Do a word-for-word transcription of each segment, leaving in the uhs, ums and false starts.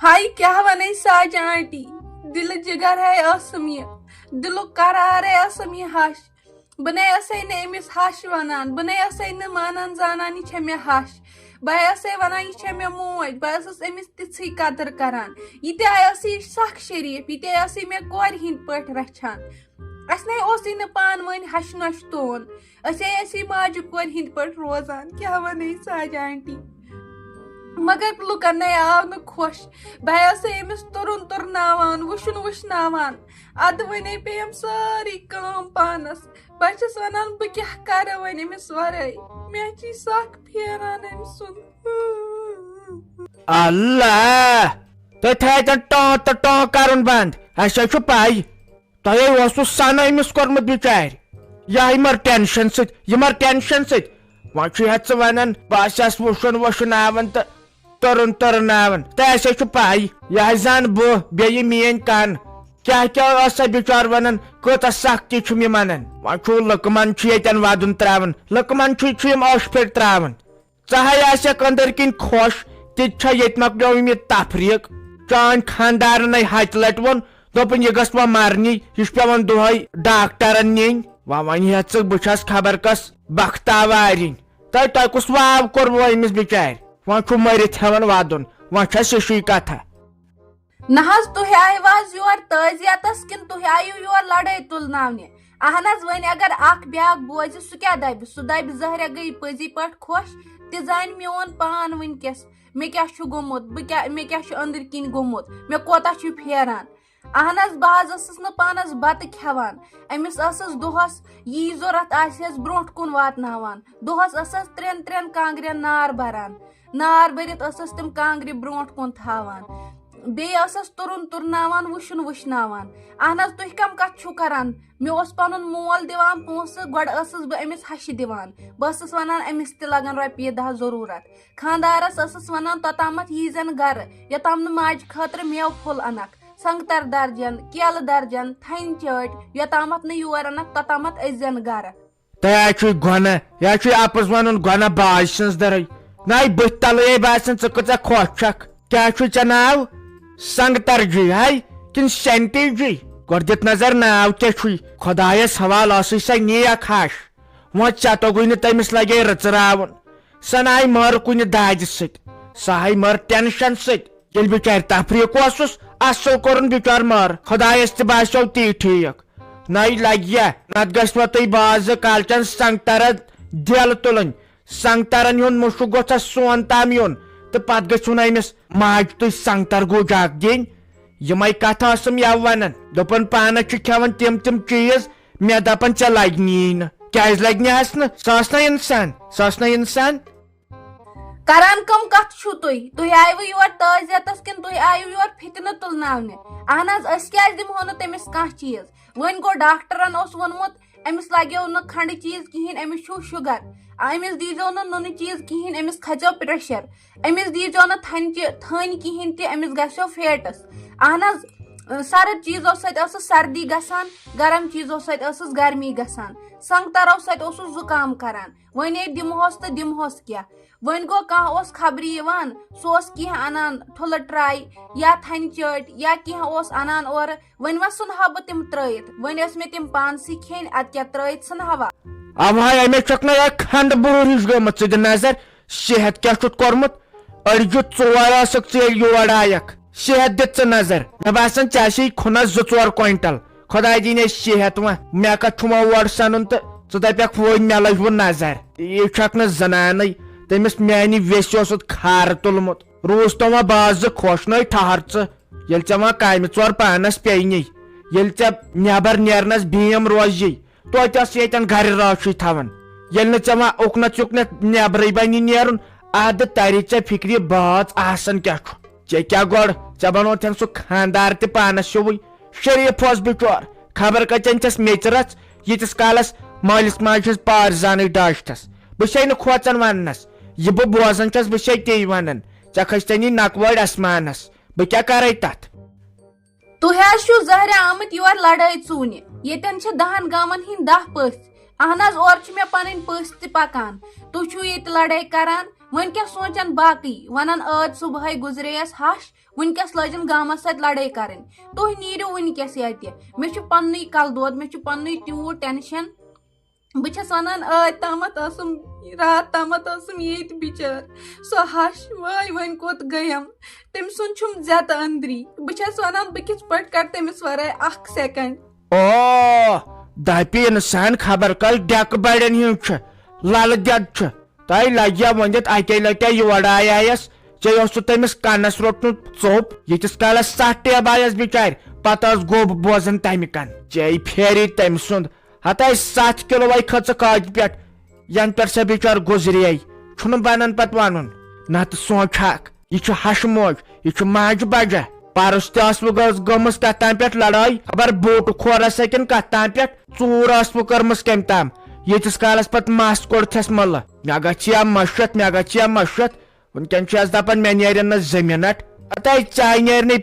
ہاے کیٛاہ ونے ساجہِ آنٹی، دلہٕ جگر ہے ٲسٕم یہِ، دلُک قرار ہے ٲسٕم یہِ ہش۔ بہٕ نے ٲسے نہٕ أمِس ہش ونان، بہٕ نے ٲسے نہٕ مانان زانان یہِ چھےٚ مےٚ ہش۔ بہٕ ٲسے ونان یہِ چھےٚ مےٚ موج، بہٕ ٲسٕس أمِس تِژھٕے قدٕر کران۔ یہِ تہِ ٲسٕے سخ شریف، یہِ تہِ ٲسٕے مےٚ کورِ ہٕنٛدۍ پٲٹھۍ رچھان۔ اسہِ نے اوسٕے نہٕ پانہٕ ؤنۍ ہشہِ نۄشہِ تون۔ أسۍ ہے ٲسی ماجہِ کورِ ہٕنٛدۍ پٲٹھۍ روزان، کیٛاہ وَنے ساجہِ آنٹی؟ مگر لُکن نے آو نہٕ خۄش۔ بہٕ ٲسٕے أمِس تُرُن تُرناوان، وٕچھُن وٕچھناوان۔ اَدٕ وۄنۍ پیٚیَم سٲرٕے کٲم پانَس۔ بہٕ چھَس وَنان، بہٕ کیٛاہ کَرٕ وۄنۍ أمِس وَرٲے؟ مےٚ چھِ سَکھ پھیران أمۍ سُنٛد۔ اللہ، تُہۍ تھٲیتن ٹاں تہٕ ٹاں کرُن بند۔ اسہِ چھُ پاے، تۄہے اوسوٕ سنہٕ أمِس کوٚرمُت بِچارِ۔ یہِ آیہِ مر ٹینشن سۭتۍ، یہِ مر ٹینشن سۭتۍ۔ وۄنۍ چھُ ہٮ۪تھ ژٕ ونان، بہٕ آسٮ۪س وُشُن وُشناوان تہٕ تُرُن تُرناوان۔ تۄہہِ آسے چھُ پاے، یہِ آسہِ زن بہٕ، بیٚیہِ میٲنۍ کن۔ کیٛاہ کیٛاہ ٲس سۄ بِچار ونان، کۭژاہ سختی چھُم یہِ منان۔ وۄنۍ چھُ لُکہٕ من چھُ ییٚتٮ۪ن ودُن تراوان، لُکہٕ من چھُ، چھُ یِم ٲشہِ پھِرِ تراوان۔ ژٕ ہاے آسکھ أنٛدٕرۍ کِنۍ خۄش، تہِ چھا ییٚتہِ مۄکلیوم یہِ تفریٖق؟ چانۍ خانٛدارنَے ہتہِ لٹہِ ووٚن، دوٚپُن، یہِ گٔژھ وۄنۍ مرنی، یہِ چھُ پٮ۪وان دۄہے ڈاکٹرن نِنۍ۔ وۄنۍ وۄنۍ ہیژٕکھ بہٕ چھس خبر کس بختاوارِنۍ۔ تۄہہِ، تۄہہِ کُس واو کوٚروٕ أمِس بِچارِ؟ وۄنۍ چھُ مٔرِتھ ہٮ۪وان ودُن، وۄنۍ چھس ہِشٕے کتھا۔ نہ حظ، تُہۍ آیوٕ حظ یور تعزیتس کِنہٕ تُہۍ آیِو یور لڑٲے تُلناونہِ؟ اہن حظ، وۄنۍ اگر اکھ بیاکھ بوزِ، سُہ کیٛاہ دَپہِ؟ سُہ دَپہِ، زہریا گٔیہِ پٔزی پٲٹھۍ خۄش، تہِ زانہِ میون پان وٕنکیٚس۔ مےٚ کیٛاہ چھُ گوٚمُت، بہٕ کیٛاہ، مےٚ کیٛاہ چھُ أنٛدٕرۍ کِنۍ گوٚمُت، مےٚ کوتاہ چھُ پھیران۔ اہن حظ، بہٕ حظ ٲسٕس نہٕ پانس بتہٕ کھٮ۪وان۔ أمِس ٲسٕس دۄہس یی ضوٚرتھ آسہِ ہس برونٛٹھ کُن واتناوان۔ دۄہس ٲسٕس ترٛٮ۪ن ترٛٮ۪ن کانٛگرٮ۪ن نار بران۔ نار بٔرِتھ ٲسٕس تِم کانٛگرِ برونٛٹھ کُن تھاوان۔ بیٚیہِ ٲسٕس تُرُن تُرناوان، وٕشُن وٕشناوان۔ اہن حظ، تُہۍ کم کتھ چھِو کران؟ مےٚ اوس پنُن مول دِوان پونٛسہٕ، گۄڈٕ ٲسٕس بہٕ أمِس ہشہِ دِوان۔ بہٕ ٲسٕس ونان أمِس تہِ لگن رۄپیہِ دہ ضروٗرت۔ خانٛدارس ٲسٕس ونان، توٚتامتھ یی زٮ۪ن گرٕ، یوٚتام نہٕ ماجہِ خٲطرٕ مٮ۪وٕ پھوٚل انکھ، سنگتر درجن، کیلہٕ درجن، تھنہِ چٲٹۍ، یوٚتامتھ نہٕ یور انکھ، توٚتامتھ أسۍ زٮ۪ن گرٕ۔ تۄہہِ ہا چھُے گۄناہ، یہِ ہا چھُے اپُز ونُن گۄناہ باج سٕنٛز دٔرٕے۔ نَے بٕتھِ تلٕے ہے باسان ژٕ کۭژاہ خۄش چھکھ۔ کیٛاہ چھُے ژےٚ ناو؟ سنگتر جی ہاے کِنہٕ سینٹی جی؟ گۄڈٕ دِتھ نظر ناو کیٛاہ چھُے؟ خۄدایس حوالہٕ ٲسٕے سۄ نیک ہش۔ وۄنۍ ژےٚ توٚگُے نہٕ تٔمِس لگے رٕژراوُن۔ سۄ نہ آیہِ مٲر کُنہِ دادِ سۭتۍ، سۄ آیہِ مٲر ٹینشن سۭتۍ۔ ییٚلہِ بِچارِ تفریٖق اوسُس، اصل کوٚرُن بِچار مٲر، خۄدایس تہِ باسیو تی ٹھیٖک۔ نَے لگہِ یا، نتہٕ گژھِ وۄنۍ تُہۍ بازٕ کالچن سنگترن دٮ۪ل تُلٕنۍ۔ سنگترن ہُنٛد مُشُک گوٚژھ اَسہِ سون تام یُن، تہٕ پتہٕ گٔژھِو نہٕ أمِس ماجہِ تُہۍ سنگتر گوجاکھ دِنۍ۔ یِمے کتھٕ ٲسٕم یَوٕ ونان، دوٚپُن پانس چھِ کھٮ۪وان تِم تِم چیٖز، مےٚ دپان ژےٚ لگہِ نی نہٕ۔ کیٛازِ لگہِ نہس نہٕ؟ سۄ ٲس نہ انسان، سۄ ٲس نہ انسان۔ کران کم کتھ چھِو تُہۍ؟ تُہۍ آیوٕ یور تعزیتس کِنہٕ تُہۍ آیوٕ یور فتنہٕ تُلناونہِ؟ اہن حظ، أسۍ کیٛازِ دِمہو نہٕ تٔمِس کانٛہہ چیٖز؟ وۄنۍ گوٚو ڈاکٹرن اوس ووٚنمُت، أمِس لگیو نہٕ کھنڈٕ چیٖز کِہیٖنۍ، أمِس چھُو شُگر۔ أمِس دیٖزیو نہٕ نُنہٕ چیٖز کِہیٖنۍ، أمِس کھژیو پریشر۔ أمِس دیٖزیو نہٕ تھنہِ چہِ-، تھٔنۍ کِہیٖنۍ تہِ، أمِس گژھیو فیٹس۔ اہن حظ، سرد چیٖزو سۭتۍ ٲسٕس سردی گژھان، گرم چیٖزو سۭتۍ ٲسٕس گرمی گژھان، سنگترو سۭتۍ اوسُس زُکام کران۔ وۄنۍ ہے دِمہوس تہٕ دِمہوس کیٛاہ؟ وۄنۍ گوٚو کانٛہہ اوس خبرِ یِوان، سُہ اوس کینٛہہ انان، ٹھُلہٕ ٹرٛاے یا تھنہِ چٲٹۍ یا کینٛہہ اوس انان اورٕ، وۄنۍ ما ژھٕنہٕ ہا بہٕ تِم ترٲیِتھ؟ وۄنۍ ٲسۍ مےٚ تِم پانسٕے کھیٚنۍ، ادٕ کیٛاہ ترٲیِتھ ژھٕنہٕ ہوا؟ اوہاے، امے چھکھ نہ اکھ کھنڈ بوٗر ہِش گٔمٕژ ژٕ تہِ نظر، صحت کیٛاہ چھُتھ کوٚرمُت؟ أڑجہِ ژور ٲسٕکھ ژٕ ییٚلہِ یور آیکھ، صحت دِتھ ژٕ نظر۔ مےٚ باسان ژےٚ آسی کھُنس زٕ ژور کوینٹل۔ خۄداے دِنۍ اَسہِ صحت وۄنۍ۔ مےٚ کتھ چھُ وۄنۍ اورٕ سنُن تہٕ ژٕ دپکھ وۄنۍ مےٚ لٔج وۄنۍ نظر۔ یہِ چھکھ نہٕ زنانٕے، تٔمِس میانہِ ویسہِ اوسُتھ کھارٕ تُلمُت۔ روٗز تو وۄنۍ بازٕ خۄش نٔے ٹھہر ژٕ۔ ییٚلہِ ژےٚ وۄنۍ کامہِ ژور پانس پیٚیہِ نی، ییٚلہِ ژےٚ نٮ۪بر نیرنس بیم روزی، توتہِ ٲس ییٚتٮ۪ن گرِ رٲچھٕے تھاوان۔ ییٚلہِ نہٕ ژےٚ وۄنۍ اُکنتھ یُکنتھ نٮ۪برٕے بنہِ نیرُن، ادٕ ترِ ژےٚ فکرِ باژ آسان کیٛاہ چھُ۔ ژےٚ کیٛاہ گۄڈٕ، ژےٚ بنوتھن سُہ خاندار تہِ پانس ہیوٗوٕے۔ شریف اوس بچور، خبر کتٮ۪ن چھس میٚژِ رژھ، ییٖتِس کالس مٲلِس ماجہِ ہٕنٛز پار زانٕے ڈاچھتس۔ بہٕ چھسے نہٕ کھوژان وننس، یہِ بہٕ بوزان چھس، بہٕ چھسے تی ونان۔ ژےٚ کھٔژتنی نکوٲڑۍ اسمانس، بہٕ کیٛاہ کرے تتھ؟ تُہۍ حظ چھِو زہرِ آمٕتۍ یور لڑٲے ژوٗنہِ۔ ییٚتٮ۪ن چھِ دَہَن گامَن ہٕنٛدۍ دَہ پٔژھۍ۔ اہن حظ، اورٕ چھِ مےٚ پَنٕنۍ پٔژھۍ تہِ پَکان۔ تُہۍ چھِو ییٚتہِ لڑٲے کران، وۄنۍ کیٛاہ سونٛچن باقٕے؟ ونان ٲدۍ صبحٲے گُزرییس ہش، وٕنکیٚس لٲجِن گامس سۭتۍ لڑٲے کرٕنۍ۔ تُہۍ نیٖرِو وٕنکیٚس ییٚتہِ، مےٚ چھُ پننُے کلہٕ دود، مےٚ چھُ پننُے تیوٗت ٹینشن۔ بہٕ چھَس وَنان، ٲدۍ تامَتھ ٲسٕم، راتھ تامَتھ ٲسٕم ییٚتہِ بِچٲر۔ سۄ ہَش، واے، وۄنۍ کوٚت گٔیم؟ تٔمۍ سُنٛد چھُم زیٚتہٕ أنٛدری۔ بہٕ چھَس وَنان، بہٕ کِتھ پٲٹھۍ کَڑٕ تٔمِس وَرٲے اَکھ سیکنڈ؟ او، دَپہِ اِنسان خبر کَس ڈٮ۪کہٕ بَڑٮ۪ن ہیوٗ چھُ، لَلہٕ دٮ۪د چھُ۔ تۄہہِ لَگہِ ہا ؤنِتھ، اَکے لَٹہِ یورٕ آیایَس، ژےٚ اوسُتھ تٔمِس کَنَس روٚٹمُت ژوٚپ۔ ییٖتِس کالَس سَتھ ٹیبہٕ آیَس بِچارِ، پَتہٕ ٲس گوٚب بوزان تَمہِ کَن۔ ژےٚ پھیری تٔمۍ سُنٛد۔ ہتاے ستھ کلوے کھٔژ کاجہِ پٮ۪ٹھ، ینہٕ پٮ۪ٹھ سۄ بِچٲر گُزریے۔ چھُنہٕ بنان پتہٕ ونُن۔ نتہٕ سونٛچ ہاکھ، یہِ چھُ ہشہِ موج، یہِ چھُ ماجہِ بجا۔ پرُس تہِ ٲس وۄنۍ گٔمٕژ کتھ تام پٮ۪ٹھ لڑٲے، خبر بوٹہٕ کھورس سۭتۍ کِنہٕ کتھ تام پٮ۪ٹھ ژوٗر ٲس وۄنۍ کٔرمٕژ کمہِ تام۔ ییٖتِس کالس پتہٕ مس کوٚڑتھس ملہٕ، مےٚ گژھِ یا مٔشِتھ، مےٚ گژھِ یا مٔشِتھ۔ وٕنکٮ۪ن چھُ اَسہِ دَپان، مےٚ نیرن نہٕ زٕ مِنٹ۔ ہتاے، ژےٚ نیرنٕے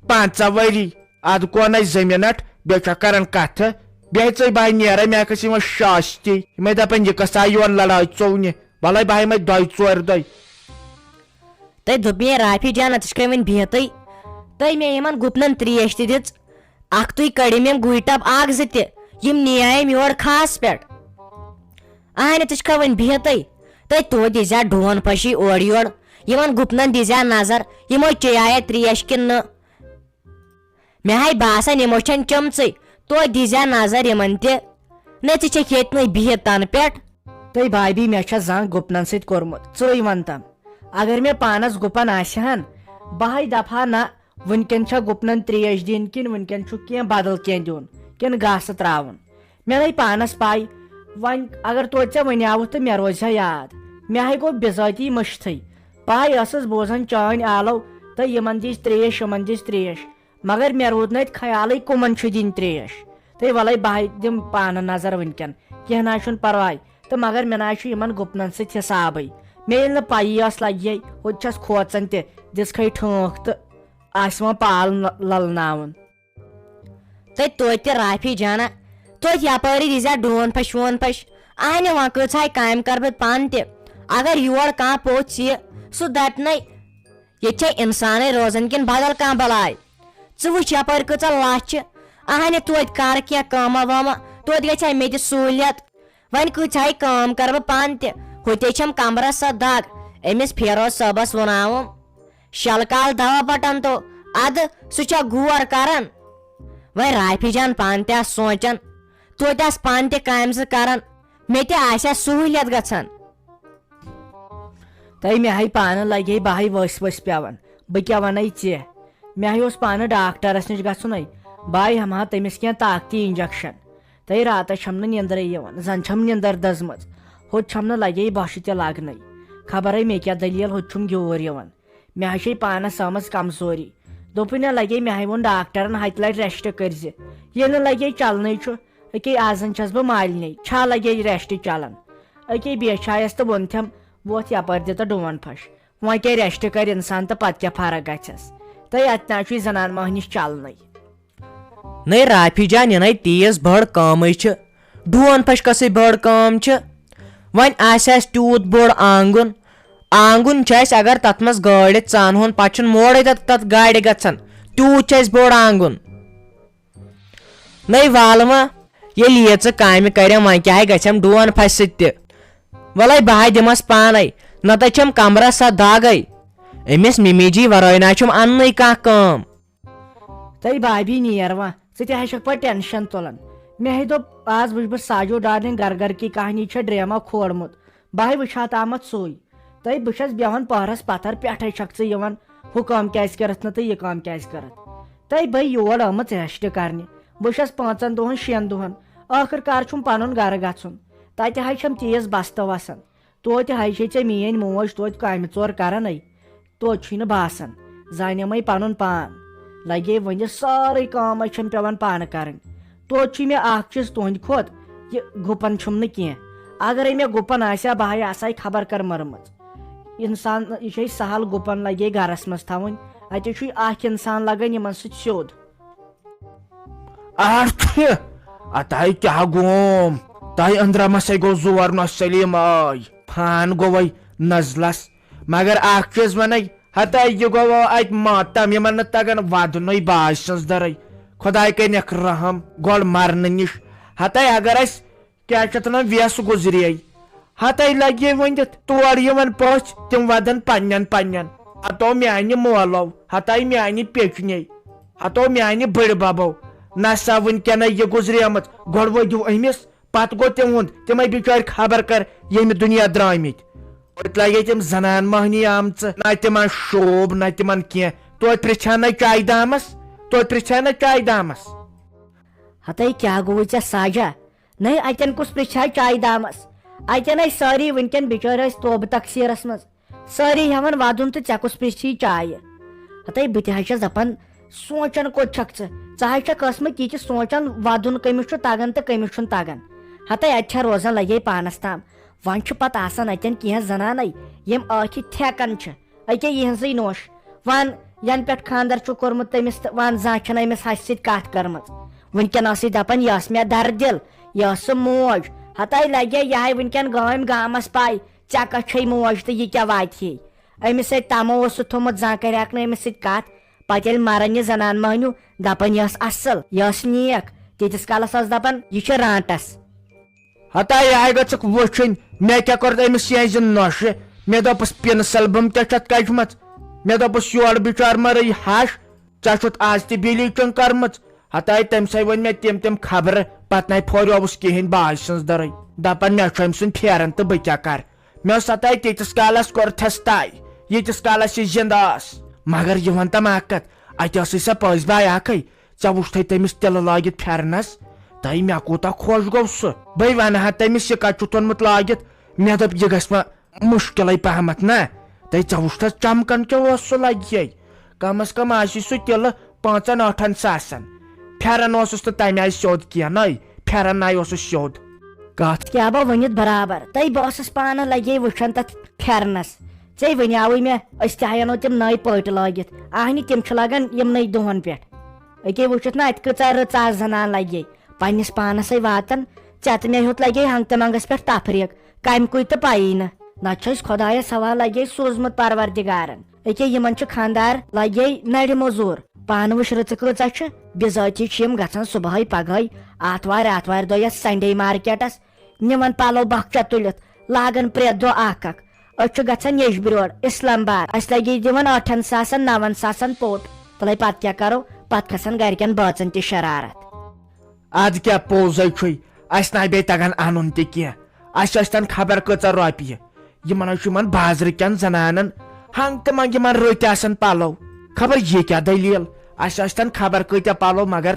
پنٛژاہ ؤری۔ اَدٕ کون اَسہِ زٕ مِنٹ، بیٚیہِ چھا کران کَتھٕ؟ بیٚیہِ ژٕے بہٕ نیرے، مےٚ کٔژ یِوان شاستی۔ یِمے دَپان، یہِ کۄس آیہِ یور لڑٲے ژوٚونہِ؟ وَلَے بہٕ یِمے دۄیہِ ژورِ دۄہہِ۔ تہٕ دوٚپ مےٚ، رافی جان، ژٕ چھُکھ وۄنۍ بِہتٕے۔ تہٕ مےٚ یِمن گُپنن ترٛیش تہِ دِژ۔ اکھتُے کٔڑِم یِم گُہۍ ٹب اکھ زٕ تہِ، یِم نِیایم یور کھاہس پٮ۪ٹھ۔ اہنہِ، ژٕ چھکھا وۄنۍ بِہتٕے؟ تہٕ توتہِ دیٖزِ ہا ڈون پھشی اورٕ یورٕ، یِمن گُپنن دیٖزِ ہا نظر، یِمو چیٚیایہ ترٛیش کِنہٕ نہٕ۔ مےٚ ہاے باسان، یِمو چھَنہٕ چٔمژٕے، توتہِ دیٖزِ ہا نظر یِمن تہِ۔ نہ، ژٕ چھکھ ییٚتنٕے بِہِتھ تنہٕ پٮ۪ٹھ۔ تہٕ بھابھی، مےٚ چھا زانٛہہ گُپنن سۭتۍ کوٚرمُت؟ ژٕے وَن تم۔ اگر مےٚ پانس گُپن آسہِ ہن، بہٕ ہاے دپہٕ ہا نہ، وٕنکٮ۪ن چھا گُپنن ترٛیش دِنۍ کِنہٕ وٕنکٮ۪ن چھُ کینٛہہ بدل کینٛہہ دیُن کِنہٕ گاسہٕ ترٛاوُن؟ مےٚ نے پانس پاے۔ وۄنۍ اگر توتہِ ژےٚ وٕنیاوُتھ تہٕ مےٚ روزِ ہا یاد۔ مےٚ ہاے گوٚو بِذٲتی مٔشتھٕے۔ پاے ٲسٕس بوزان چٲنۍ آلو تہٕ یِمن دِژ ترٛیش، یِمن دِژ ترٛیش۔ مگر مےٚ روٗد نہٕ اَتہِ خیالٕے کٕمَن چھُ دِنۍ ترٛیش۔ تہٕ وَلَے بہٕ ہَے دِمہٕ پانہٕ نظر وٕنکٮ۪ن، کینٛہہ نہ حظ چھُنہٕ پَرواے۔ تہٕ مگر مےٚ نہ حظ چھُ یِمَن گُپنَن سۭتۍ حِسابٕے۔ مےٚ ییٚلہِ نہٕ پَیی ٲس لَگہِ ہے، ہُتہِ چھَس کھوژان تہِ، دِژکھَے ٹھٲنٛکھ تہٕ آسہِ وۄنۍ پال نہ-، لَلناوُن۔ تہٕ توتہِ تہِ رافی جانہ، توتہِ یپٲری دیٖزِ ہا ڈون پھش وون پھش۔ اہنہِ وۄنۍ کۭژاہ کامہِ کرٕ بہٕ پانہٕ تہِ؟ اگر یور کانٛہہ پوٚژھ یِیہِ، سُہ دپہِ نے، ییٚتہِ چھا انسانٕے روزان کِنہٕ بدل کانٛہہ بلاے؟ ژٕ وٕچھ یپٲرۍ کۭژاہ لژھ چھِ۔ اہنہِ توتہِ کر کینٛہہ کٲمہ وٲمہ، توتہِ گژھِ ہا مےٚ تہِ سہوٗلیت۔ وۄنۍ کۭژاہ کٲم کرٕ بہٕ پانہٕ تہِ؟ ہُتے چھم کمرس سۄ دگ، أمِس فیروز صٲبس وُناوُم۔ شلہٕ کال دوا بٹن تو، ادٕ سُہ چھا غور کران؟ وۄنۍ رافی جان پانہٕ تہِ آس سونٛچان، توتہِ آس پانہٕ تہِ کامہِ زٕ کران، مےٚ تہِ آسہِ ہا سہوٗلیت گژھان۔ تہٕ مےٚ ہاے پانہٕ لگے بہٕ ہاے ؤسۍ ؤسۍ پٮ۪وان، بہٕ کیٛاہ ونے ژےٚ؟ مےٚ ہاے اوس پانہٕ ڈاکٹرس نِش گژھُنے، بہٕ ہاے ہٮ۪مہٕ ہا تٔمِس کینٛہہ طاقتی انجکشن۔ تہٕ راتس چھم نہٕ نیندرے یِوان، زن چھم نیندر دٔزمٕژ، ہوٚتہِ چھم نہٕ لگے بۄچھِ تہِ لگنے۔ خبرے مےٚ کیٛاہ دٔلیٖل، ہوٚتہِ چھُم گیوٗر یِوان۔ مےٚ ہا چھے پانس آمٕژ کمزوری۔ دوٚپُن نہ لگے، مےٚ ہاے ووٚن ڈاکٹرن، ہتہِ لٹہِ ریسٹ کٔرزِ۔ ییٚلہِ نہٕ لگے چلنٕے چھُ، أکے آزن چھس بہٕ مالِنے، چھا لگے ریسٹ چلان؟ أکے بیچھایس تہٕ ووٚنتھم، وۄتھ یپٲرۍ دِ تہٕ ڈون پھش۔ وۄنۍ کیٛاہ ریسٹ کرِ انسان تہٕ پتہٕ کیٛاہ فرق گژھٮ۪س؟ تہٕ اتہِ نہ چھُے زنان مۄہنِس چلنٕے۔ نٔے رافی جان، یہِ نَے تیز بٔڑ کٲمٕے چھِ۔ ڈون پھش کۄسٕے بٔڑ کٲم چھِ؟ وۄنۍ آسہِ اَسہِ تیوٗت بوٚڑ آنٛگُن۔ آنٛگُن چھُ اَسہِ، اگر تَتھ منٛز گٲڑۍ ژَانہون، پَتہٕ چھُنہٕ مورے تَتھ، تَتھ گاڑِ گژھان۔ تیوٗت چھُ اَسہِ بوٚڑ آنٛگُن۔ نٔے والہٕ وۄنۍ، ییٚلہِ ییٖژٕ کامہِ کَرٮ۪م، وۄنۍ کیٛاہ گژھٮ۪م ڈون پھشہِ سۭتۍ تہِ؟ وَلَے بہٕ ہا دِمَس پانَے، نَتہٕ چھَم کَمرَس سۄ دَگَے۔ أمِس مِمی جی وَرٲے نہ چھُم اَننٕے کانٛہہ کٲم۔ تہٕ بابی نیر وۄنۍ، ژٕ تہِ ہا چھکھ پتہٕ ٹینشن تُلان۔ مےٚ ہے دوٚپ، آز وٕچھ بہٕ ساجو ڈارلنگ گرٕ گرٕ کی کہانی چھےٚ ڈرامہ کھولمُت، بہٕ ہے وٕچھ ہا تامتھ سُے۔ تہٕ بہٕ چھس بیہوان پہرس پتھر، پٮ۪ٹھے چھکھ ژٕ یِوان، ہُہ کٲم کیازِ کٔرتھ نہٕ تہٕ یہِ کٲم کیازِ کٔرتھ؟ تہٕ بہٕ یور آمٕژ ریسٹ کرنہِ، بہٕ چھس پانٛژن دۄہن شٮ۪ن دۄہن، ٲخٕر کار چھُم پنُن گرٕ گژھُن۔ تتہِ ہے چھم تیز بستہٕ وسان، توتہِ ہے چھے ژےٚ میٲنۍ موج توتہِ کامہِ ژور کران۔ توتہِ چھُے نہٕ باسان، زانیمَے پنُن پان۔ لگے وۄنۍ یہِ سٲرٕے کٲم چھَم پٮ۪وان پانہٕ کرٕنۍ۔ توتہِ چھُے مےٚ اکھ چیٖز تُہنٛدِ کھۄتہٕ، یہِ گُپن چھُم نہٕ کینٛہہ۔ اگرے مےٚ گُپن آسہِ ہا، بہٕ ہاے آسہٕ ہاے خبر کر مٔرمٕژ۔ انسان، یہِ چھے سہل گُپن لگے گرس منٛز تھاوٕنۍ۔ اتے چھُے اکھ انسان لگان یِمن سۭتۍ سیوٚد۔ آٹھ! اتاے کیٛاہ گوم؟ تاے أنٛدرمسے گوٚو زور نۄس سلیٖم آے۔ فان گوٚوے نزلس۔ مگر اکھ چیٖز ونے، ہتاے یہِ گوٚو اتہِ ماتم، یِمن نہٕ تگان ودنُے باج سٕنٛز دٔرٕے۔ خۄداے کٔرِنکھ رحم، گۄڈٕ مرنہٕ نِش۔ ہتاے اگر اسہِ کیٛاہ چھِ اتھ ونان، ویس گُزریے، ہتاے لگہِ ؤنِتھ تور یِوان پٔژھۍ، تِم ودن پننٮ۪ن پننٮ۪ن۔ ہتو میانہِ مولو، ہتاے میانہِ پیچنے، ہتو میانہِ بٔڑِ ببو۔ نہ سا وٕنکیٚنَے یہِ گُزریمٕژ، گۄڈٕ وٲتِو أمِس، پتہٕ گوٚو تِہُنٛد، تِمے بِچٲرۍ خبر کر ییٚمہِ دُنیا درٛامٕتۍ۔ توتہِ لگے تِم زنان مۄہنی آمژٕ، نہ تِمن شوب، نہ تِمن کینٛہہ۔ توتہِ پرژھے نہ چایہِ دامس، توتہِ پرژھے نہ چایہِ دامس۔ ہتے کیٛاہ گوٚوُے ژےٚ ساجا؟ نَے اَتٮ۪ن کُس پرژھِ ہا چایہِ دامس؟ اَتٮ۪ن ٲسۍ سٲری وٕنکٮ۪ن بِچٲرۍ ٲسۍ توبہٕ تقصیٖرس منٛز۔ سٲری ہٮ۪وان ودُن تہٕ ژےٚ کُس پرژھی چایہِ؟ ہتے بہٕ تہِ حظ چھَس دپان، سونٛچان کوٚت چھکھ ژٕ؟ ژٕ حظ چھکھ ٲسمٕژ یہِ تہِ سونٛچان ودُن کٔمِس چھُ تگان تہٕ کٔمِس چھُنہٕ تگان۔ ہتے اتہِ چھا روزان لگے پانس تام۔ وۄنۍ چھُ پتہٕ آسان اتٮ۪ن کینٛہہ زنانے، یِم ٲکھِ تھٮ۪کان چھِ۔ أکے یِہنٛزٕے نوش۔ وَن، ینہٕ پٮ۪ٹھ خانٛدر چھُ کوٚرمُت تٔمِس تہٕ وَن زانٛہہ چھَنہٕ أمِس ہَسہِ سۭتۍ کَتھ کٔرمٕژ۔ وٕنکٮ۪ن ٲسٕے دَپان، یہِ ٲس مےٚ دَردِل، یہِ ٲس سۄ موج۔ ہَتاے لَگے یِہَے وٕنکٮ۪ن گٲمۍ گامَس پَے، ژےٚ کَتھ چھے موج تہٕ یہِ کیٛاہ واتہِ ہے؟ أمِس سۭتۍ تَمو اوس سُہ تھوٚمُت، زانٛہہ کَرِ ہاکھ نہٕ أمِس سۭتۍ کَتھ۔ پَتہٕ ییٚلہِ مَران یہِ زَنان مٔہنیوٗ، دَپان، یہِ ٲس اَصٕل، یہِ ٲس نیک۔ تیٖتِس کالَس ٲس دَپان، یہِ چھِ رانٛٹَس۔ ہتا یہِ ہاے گٔژھٕکھ وٕچھِنۍ، مےٚ کیٛاہ کوٚر أمِس یِہنٛزِ نۄشہِ؟ مےٚ دوٚپُس، پِنسل بم کیٛاہ چھَتھ کجمژ؟ مےٚ دوٚپُس، یورٕ بِچور مہ رٔیہِ ہش، ژےٚ چھُتھ آز تہِ بِلیٖچِنٛگ کٔرمٕژ۔ ہتاے تٔمۍ سٕے ؤنۍ مےٚ تِم تِم خبرٕ، پتہٕ نَے پھوریوُس کِہیٖنۍ باج سٕنٛز دٔرٕے۔ دپان، مےٚ چھُ أمۍ سُنٛد پھیران تہٕ بہٕ کیٛاہ کر؟ مےٚ اوس ہتاے تیٖتِس کالس کوٚرتھس تاے، ییٖتِس کالس یہِ زِندٕ ٲس۔ مگر یہِ وَن تہٕ مےٚ اکھ کتھ، اتہِ ٲسٕے سۄ پٔزۍ باے اکھٕے؟ ژےٚ وُچھتھے تٔمِس تِلہٕ لٲگِتھ پھٮ۪رنس؟ تہٕ مےٚ کوٗتاہ خۄش گوٚو سُہ۔ بٔے ونہٕ ہا تٔمِس، یہِ کتہِ چھُتھ اوٚنمُت لٲگِتھ؟ مےٚ دوٚپ، یہِ گژھِ وۄنۍ مُشکِلٕے پہمتھ نا۔ تہٕ ژےٚ وُچھتھس چمکان کیٛاہ اوس سُہ لگہِ۔ کم از کم آسہِ سُہ تِلہٕ پانٛژن ٲٹھن ساسن۔ پھٮ۪رن اوسُس نہٕ تمہِ آیہِ سیوٚد کینٛہہ، نٔے پھٮ۪رن نَے اوسُس سیوٚد۔ کتھ کیٛاہ با ؤنِتھ برابر؟ تہٕ بہٕ ٲسٕس پانہٕ لگے وٕچھان تتھ پھٮ۪رنس۔ ژےٚ ونیاوٕے مےٚ، أسۍ تہِ ہا انو تِم نٔے پٔٹۍ لٲگِتھ۔ اہنہِ، تِم چھِ لگان یِمنٕے دۄہن پٮ۪ٹھ۔ أکے وٕچھِتھ نہ، اتہِ کۭژاہ رٕژ آسہٕ زنان لگے۔ پننِس پانسے واتان، ژےٚ تہٕ مےٚ ہیوٚت لگے ہنگ تہٕ منگس پٮ۪ٹھ تفریٖق۔ کمہِ کُے تہٕ پَیی نہٕ۔ نتہٕ چھُ أسۍ خۄدایس حوالہٕ لگے سوٗزمُت پروردگارن۔ أکے یِمن چھِ خانٛدار لگے نرِ موٚزوٗر۔ پانہٕ وٕچھ رٕژٕ کۭژاہ چھِ۔ بِذٲتی چھِ یِم گژھان صبحٲے پگہٲے آتھوارِ آتھوارِ دۄہ یتھ سنڈے مارکیٹس، نِوان پلو بۄکچہ تُلِتھ، لاگان پرٛٮ۪تھ دۄہ اکھ اکھ۔ أسۍ چھِ گژھان یجبرِ یور، اسلام آباد۔ اَسہِ لگے دِوان ٲٹھن ساسن، نون ساسن پوٚٹ۔ تُلے پتہٕ کیٛاہ کرو؟ پتہٕ کھسان گرِکٮ۪ن بٲژن تہِ شرارت۔ ادٕ کیٛاہ پوٚزے چھُے، اَسہِ نہ بیٚیہِ تگان انُن تہِ کینٛہہ۔ اَسہِ ٲسۍ تن خبر کۭژاہ رۄپیہِ۔ یِمن حظ چھُ یِمن بازرٕ کٮ۪ن زنانن ہنگ تہٕ منگ یِمن رٕتۍ آسان پلو۔ خبر یہِ کیٛاہ دٔلیٖل؟ اَسہِ ٲسۍ تن خبر کۭتیٛاہ پلو، مگر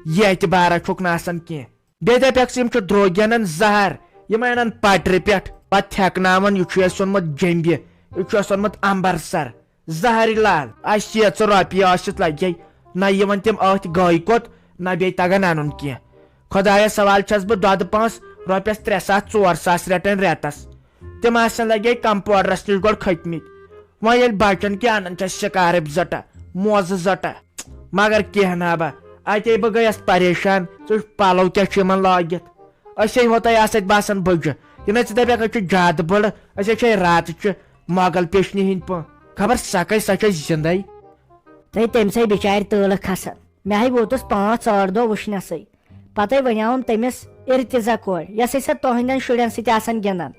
یہِ اعتبارا چھُکھ نہٕ آسان کینٛہہ۔ بیٚیہِ دَپٮ۪کھ ژٕ، یِم چھِ درٛوگۍ اَنان زَہر، یِم اَنان پَٹرِ پٮ۪ٹھ، پَتہٕ تھٮ۪کناوان، یہِ چھُ اَسہِ اوٚنمُت جیٚمبہِ، یہِ چھُ اَسہِ اوٚنمُت اَمبَرسَر۔ زَہرِ لال، اَسہِ شیٖژ رۄپیہِ ٲسِتھ لَگہِ ہے نہ یِوان تِم أتھۍ گٲوۍ کوٚت، نہ بیٚیہِ تَگان اَنُن کینٛہہ۔ خۄدایَس حوالہٕ چھَس بہٕ دۄدٕ پانٛژھ رۄپیَس ترٛےٚ ساس ژور ساس رَٹان رٮ۪تَس۔ تِم آسَن لَگہِ ہے کمپاوڈرَس نِش گۄڈٕ کھٔتۍ مٕتۍ۔ وۄنۍ ییٚلہِ بَچَن کینٛہہ اَنان چھَس شِکارٕبۍ زٔٹہٕ، موزٕ زٔٹہٕ۔ مگر کینٛہہ نا با، اتے بہٕ گٔیَس پریشان، ژٕ وٕچھ پلو کیٛاہ چھِ یِمن لٲگِتھ۔ أسۍ ہے ہوتَے آسہٕ اَتہِ باسان بٕجہِ۔ یہِ نَے ژٕ دَپٮ۪کھ، أسۍ چھِ زیادٕ بٔڑ، أسۍ ہے چھِ راتہٕ چہِ مۄغل پیشنہِ ہِنٛدۍ پٲٹھۍ۔ خبر سۄ کَتہِ، سۄ چھےٚ زِندَے۔ تہٕ تٔمۍ سٕے بِچارِ تٲلہٕ کھسان۔ مےٚ ہے ووتُس پانٛژھ ٲٹھ دۄہ وٕچھنَسٕے۔ پتے ونیاوُم تٔمِس ارتزا کورِ، یۄس أسۍ تۄہنٛدٮ۪ن شُرٮ۪ن سۭتۍ آسان گِنٛدان۔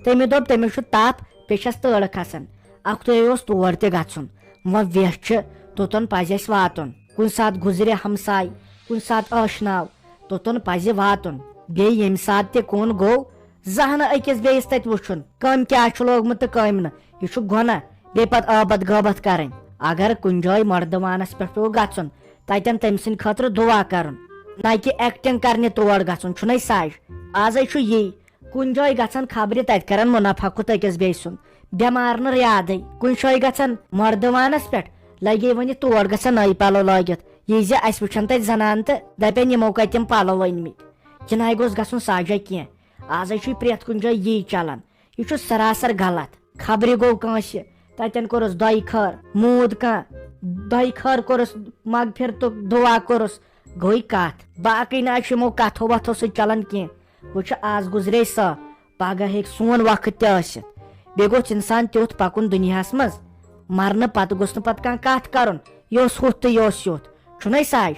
تٔمۍ دوٚپ، تٔمِس چھُ تپھ، بیٚیہِ چھَس تٲلہٕ کھسان۔ اکھتُے اوس تور تہِ گژھُن۔ وۄنۍ ویٹھ چھِ، توٚتن پزِ اَسہِ واتُن۔ کُنہِ ساتہٕ گُزرِ ہمساے، کُنہِ ساتہٕ ٲشناو، توٚتن پزِ واتُن۔ بیٚیہِ ییٚمہِ ساتہٕ تہِ کُن گوٚو، زانٛہہ نہٕ أکِس بیٚیِس تتہِ وُچھُن، کٔمۍ کیٛاہ چھُ لوگمُت تہٕ کٔمۍ نہٕ۔ یہِ چھُ گۄناہ۔ بیٚیہِ پتہٕ ٲبد غٲبت کرٕنۍ۔ اگر کُنہِ جایہِ مردوانس پٮ۪ٹھ پیوٚو گژھُن، تتٮ۪ن تٔمۍ سٕنٛدِ خٲطرٕ دُعا کرُن، نہ کہِ ایکٹنگ کرنہِ تور گژھُن، چھُنَے سج۔ ازے چھُ یی، کُنہِ جایہِ گژھن خبرِ تتہِ کرن منافع کُت أکِس بیٚیہِ سُنٛد۔ بٮ۪مار نہٕ ریادٕے، کُنہِ جایہِ گژھن مردوانس پٮ۪ٹھ، لگے وۄنۍ تور گژھن نٔوۍ پلو لٲگِتھ۔ یہِ زِ اسہِ وٕچھن تتہِ زنان تہٕ دپن یِمو کتہِ تِم پلو أنۍ مٕتۍ۔ یہِ نَے گوٚژھ گژھُن سجا کینٛہہ۔ ازے چھُ پرٛٮ۪تھ کُنہِ جایہِ یی چلان۔ یہِ چھُ سراسر غلط۔ خبرِ گوٚو کٲنٛسہِ، تتٮ۪ن کوٚرُس دۄیہِ خٲر، موٗد کانٛہہ، دۄیہِ خٲر کوٚرُس مغفرتُک دُعا کوٚرُس، گوٚوٕے کتھ۔ باقٕے نہ چھُ یِمو کتھو وتھو سۭتۍ چلان کینٛہہ۔ وۄنۍ چھُ از گُزرے سۄ، پگاہ ہیٚکہِ سون وقت تہِ ٲسِتھ۔ بیٚیہِ گوٚژھ انسان تیُتھ پکُن دُنیاہس منٛز، مرنہٕ پتہٕ گوٚژھ نہٕ پتہٕ کانٛہہ کتھ کرُن، یہِ اوس ہُتھ تہٕ یہِ اوس یُتھ۔ چھُنَے سَے؟